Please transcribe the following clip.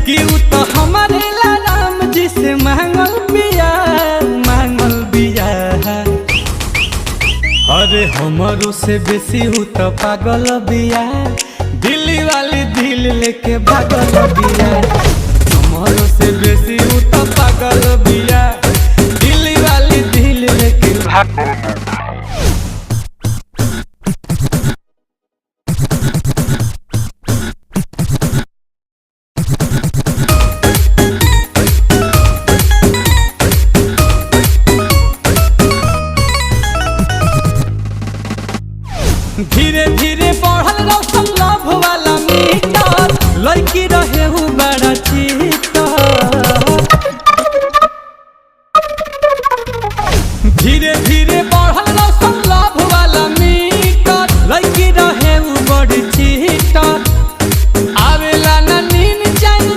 कि उ तो हमारे ला राम जी से मांगल बिया, मांगल बिया। अरे हमरो से बेसी उ तो पागल बिया, दिल्ली वाली दिल लेके भागल बिया।